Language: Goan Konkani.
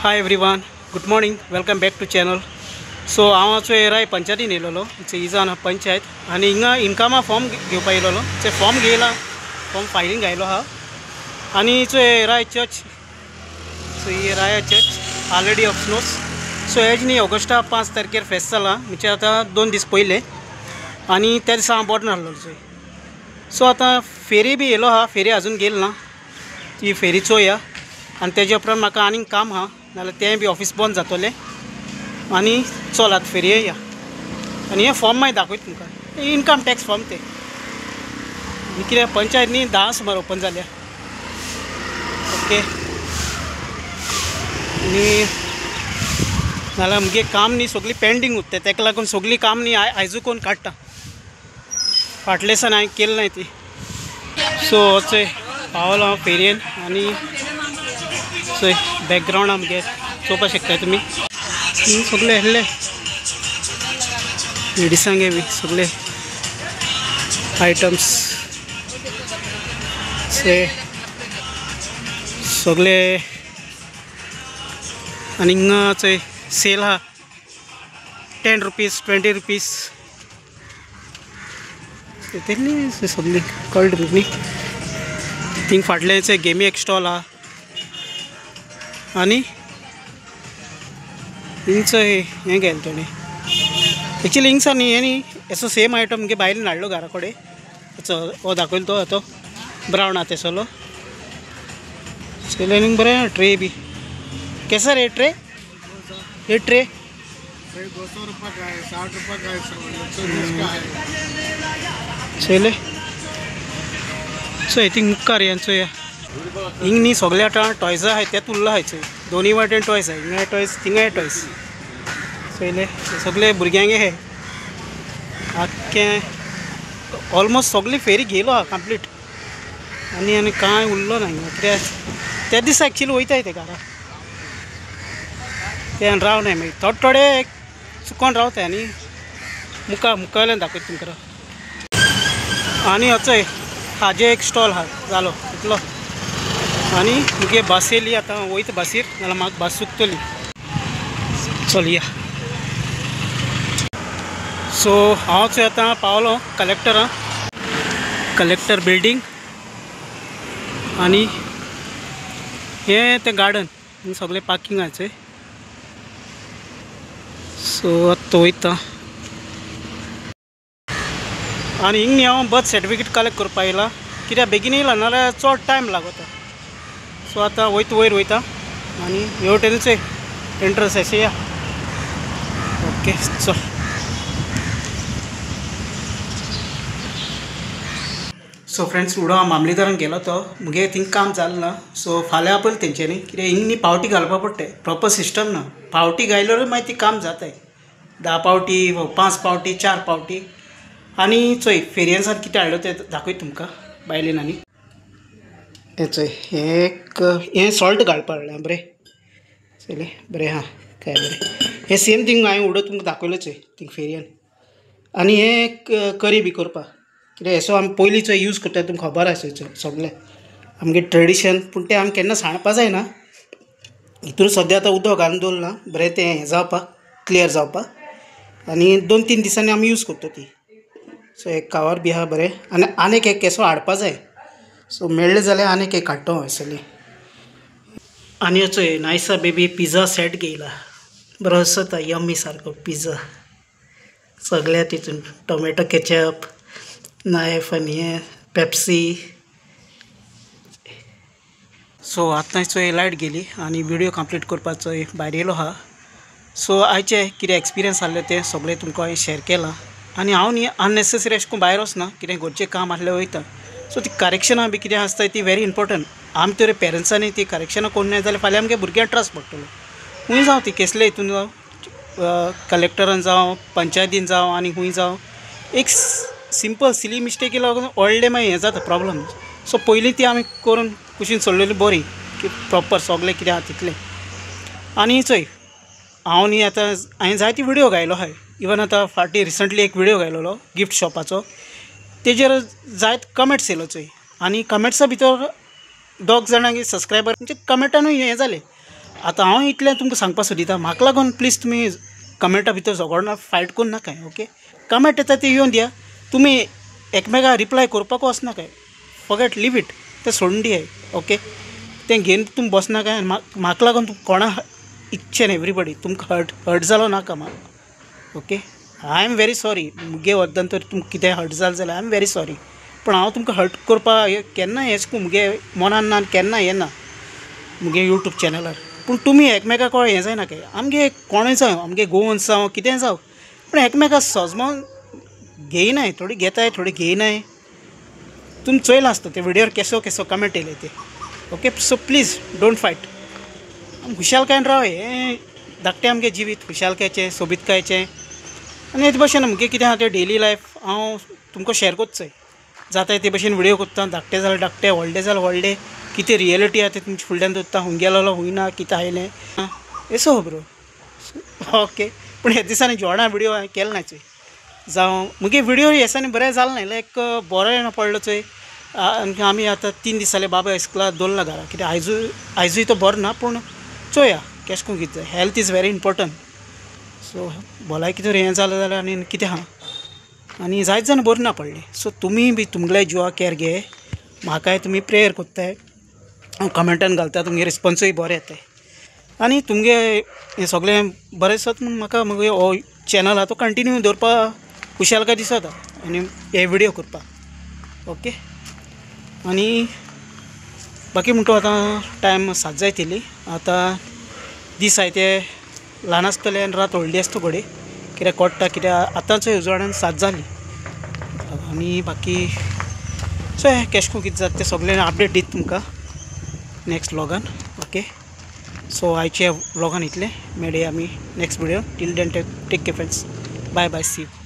Hi everyone, good morning, welcome back to channel. So हांव चोय राय पंचायतीन येयलेलो, इजान पंचायत आनी हिंगा इनकमा फॉर्म घेवपा येयलेलो. ते फॉर्म घेयला, फॉर्म फायलींग घायलो आहा. आनी चोय राय चर्च, सो ही Raya church already of snows. So हेज न्ही ऑगस्टा 5 तारखेर फेस्त जाला, म्हणजे आतां 2 दीस पयले, आनी त्या दिसा हांव बोट नासलो चोय. सो आतां फेरी बी येयलो आहा, फेरी आजून गेल ना, ती फेरी चोया. आनी तेजे उपरांत म्हाका आनीक काम आहा, नाल्यार तें बी ऑफिस बंद जातलें. आनी चलात फेरये या. आनी हें फॉर्म मागीर दाखयता तुमकां, इनकम टॅक्स फॉर्म तें. आनी कितें पंचायत न्ही 10 सुमार ओपन जाल्या. ओके, आनी नाल्यार म्हगे काम न्ही सगळी पेंडींग उरता, तेका लागून सगळी काम न्ही आयजू कोण काडटा, फाटले सान हांवें केलें ना ती. सो चोय पावलो हांव फेरयेन. आनी चोय बॅकग्रावंड आमगे चोवपाक शकता तुमी, सगळे आहले लेडिसांगे बी सगळे आयटम्स सगळे. आनी हिंगा चोय सेल आहा, 10 रुपीज 20 रुपीज तेतली सगळी कळटा तुमकां न्ही. थिंग फाटलें गेमी एक स्टॉल आहा. आनी हिंगचो हें गेलें तेणें एक्चुली हिंगसा न्ही हें न्ही असो सेम आयटम मुगे बायलेन हाडलो घरा कडेन, हो दाखयलो तो तो ब्रावन आहा तेसलो. चोयलें आनी बरें ट्रे बी केसर हे ट्रे, हे ट्रे 200 रुपये का है, 60 रुपये का है, 120 का है. चोयलें चोय थिंग मुखार या चोया हिंग न्ही सगळे आतां टॉयजां आहाय ते तुल्ला आहाय चोय, दोनी वाटेन टॉयज आहाय, हिंगाय टॉयज थिंगाय टॉयज. चोयले सगळे भुरग्यांगे हे आख्खें ऑलमोस्ट सगळी फेरी घेयलो आहा कंप्लीट. आनी आनी कांय उरलो ना हिंगा, कित्याक त्या दिसा एक्चुली वयताय ते घरा, ते आनी राव नाय मागीर थोडे थोडे चुकोन रावताय. आनी मुखार मुखावयल्यान दाखयता तुमकां. आनी अचोय हाजे एक स्टॉल आहा जालो इतलो. आनी मुगे बस येयली, आतां वयता बसीर, नाल्यार म्हाका बस चुकतली. चलया. सो हांव चोय आतां पावलो कलेक्टरां, कलेक्टर बिल्डींग. आनी हें तें गार्डन सगळें पार्किंग आहा चोय. सो आतां वयता. आनी हिंग न्ही हांव बर्थ सर्टिफिकेट कलेक्ट करपाक येयला, कित्याक बेगीन येयला नाल्यार चड टायम लागता. सो आतां वयता वयर वयता आनी हे वटेनूच एंट्रन्स अशें या. ओके चल. सो फ्रेंड्स उडो हांव मामलेदारान गेलो तो मुगे थिंग काम जालें ना. सो फाल्यां पयलीं तेंच्यांनी कित्याक हिंग न्ही पावटी घालपा पडटा, प्रोपर सिस्टम ना. पावटी घायल्यारूय मागीर ती काम जाताय, 10 पावटी 5 पावटी 4 पावटी. आनी चोय फेरयेन कितें हाडलो तें दाखयता तुमकां बायलेन. आनी हें चोय हें एक हें सॉल्ट घालपा हाडलें बरें चोयलें बरें आहा काय बरें. हें सेम थिंग हांवें उडो तुमकां दाखयलो चोय थिंग फेरयेन. आनी हें करी बी करपाक कित्याक हेसो आमी पयलीं चोय यूज करता, तुमकां खबर आसा सगळें आमगे ट्रेडिशन, पूण तें आमी केन्ना सांडपा जायना. हितून सद्या आतां उदक घालून दवरलां बरें तें हें जावपाक क्लियर जावपाक, आनी 2-3 दिसांनी आमी यूज करता ती. सो एक कावर बी आहा बरें. आनी आनीक एक केसो हाडपा जाय, सो मेळ्ळें जाल्यार आनीक एक हाडटा हांव हयसरली. आनी चोय नायसा बेबी पिझ्झा सेट घेयला, बरो आसता यम्मी सारको पिझ्झा, सगळ्या तितून टोमॅटो केचप नायफ आनी हें पेप्सी. सो आतां चोय लायट गेली आनी व्हिडियो कंप्लीट करपाचो भायर येयलो आहा. सो आयचें कितें एक्सपिरियन्स आहलें तें सगळें तुमकां हांवें शेअर केलां. आनी हांव न्ही अननेसेसरी अशें करून भायर वचना, कितें घरचें काम आहलें वयता. सो ती करेक्शनां बी कितें आसता ती व्हेरी इम्पोर्टंट. आमी तर पेरंट्सांनी ती करेक्शनां करूं ना जाल्यार फाल्यां आमगे भुरग्यांक ट्रस्ट पडटलो. खूंय जावं ती केसले हितून जावं, कलेक्टरान जावं, पंचायतीन जावं, आनी खूंय जावं, एक सिंपल सिली मिस्टेकी लागून व्हडलें मागीर हें जाता प्रॉब्लम. सो पयलीं ती आमी करून कुशीन सोडलेली बरी की प्रोपर सगळें कितें आहा तितलें. आनी चोय हांव न्ही आतां हांवें जायते व्हिडियो घायलो आहाय, इवन आतां फाटीं रिसंटली एक व्हिडियो घायलेलो गिफ्ट शॉपाचो, तेजेर जायत कमेंट्स येयलो चोय. आनी कमेंट्सा भितर 2 जाणांक सबस्क्रायबर म्हणजे कमेंटानूय हें जालें. आतां हांव इतलें तुमकां सांगपाक सोदिता, म्हाका लागून प्लीज तुमी कमेंटा भितर झगडना फायट करून नाकाय. ओके, कमेंट येता ती येवन दिया, तुमी एकमेका रिप्लाय करपाक वचनाकाय, फॉगेट लीव it, तें सोडून दियाय. ओके, तें घेवन तुमी बसनाकाय. आनी म्हाका लागून कोणा इच्छेन एवरीबडी तुमकां हर्ट हर्ट जालो नाका म्हाका. Okay, I am very sorry, मुगे वद्दान तर तुमकां कितें हर्ट जालें जाल्यार I am very sorry, पूण हांव तुमकां हर्ट करपाक केन्ना हें मुगे मनान ना केन्ना येना मुगे यूट्यूब चॅनलार. पूण तुमी एकमेका कोण हें जायना काय, आमगे कोणूय जावं, आमगे गोवन्स जावं कितेंय जावं, पूण एकमेका सजमोन घेयनाय, थोडी घेताय थोडी घेयनाय. तुमी चोयलां आसता ते व्हिडियोर केसो केसो कमेंट येयले ते. Okay, so please don't fight, खुशालकायेन राव. हें धाकटें आमगें जिवीत खुशालकायेचें, सोबीतकायेचें. आनी हेच भशेन मुगे कितें आहा तें डेली लायफ हांव तुमकां शेयर करचोय जाता ते भशेन व्हिडियो करता. धाकटें जाल्यार धाकटें, व्हडलें जाल्यार व्हडलें, कितें रियलिटी आहा तें तुमच्या फुडल्यान दवरता, खूंय गेलोलो खूंय ना कितें आयलें येसो खबरो. ओके, पूण ह्या दिसांनी जेवणा व्हिडियो हांवें केलो ना चोय, जावं मुगे व्हिडियो ह्या दिसांनी बरें जालें ना, लायक बरो ना पडलो चोय. आनी आमी आतां 3 दीस जाले बाबा इस्कुला दवरला घरा, कित्याक आयजूय आयजूय तो बरो ना, पूण चोया केशें करून कितें. Health is very important, so भलायकी जर हें जालें जाल्यार आनी कितें आहा. आनी जायत जाण बरें ना पडलें. सो तुमी बी तुमगेल्या जिवा केअर घे, म्हाकाय तुमी प्रेयर कोत्ताय, हांव कमेंटान घालता, तुमगे रिस्पोन्सूय बरें येताय आनी तुमगे हें सगळें बरें दिसत म्हूण म्हाका मुगे हो चॅनल आहा तो कंटिन्यू दवरपाक खुशालकाय दिसता आनी हे व्हिडियो करपाक. ओके, आनी बाकी म्हणटा आतां टायम 7 जायत येयली, आतां दीस आहाय ते ल्हान आसतले आनी रात व्हडली आसता घडये, कित्याक कोट्टा, कित्याक आतांच उजवाडान 7 जाली. आनी बाकी चोय केशें करून कितें जाता तें सगळें अपडेट दीत तुमकां नेक्स्ट व्लॉगान. ओके, सो आयच्या व्लॉगान इतलें, मेळया आमी next video. Till then take care friends, bye bye, see you.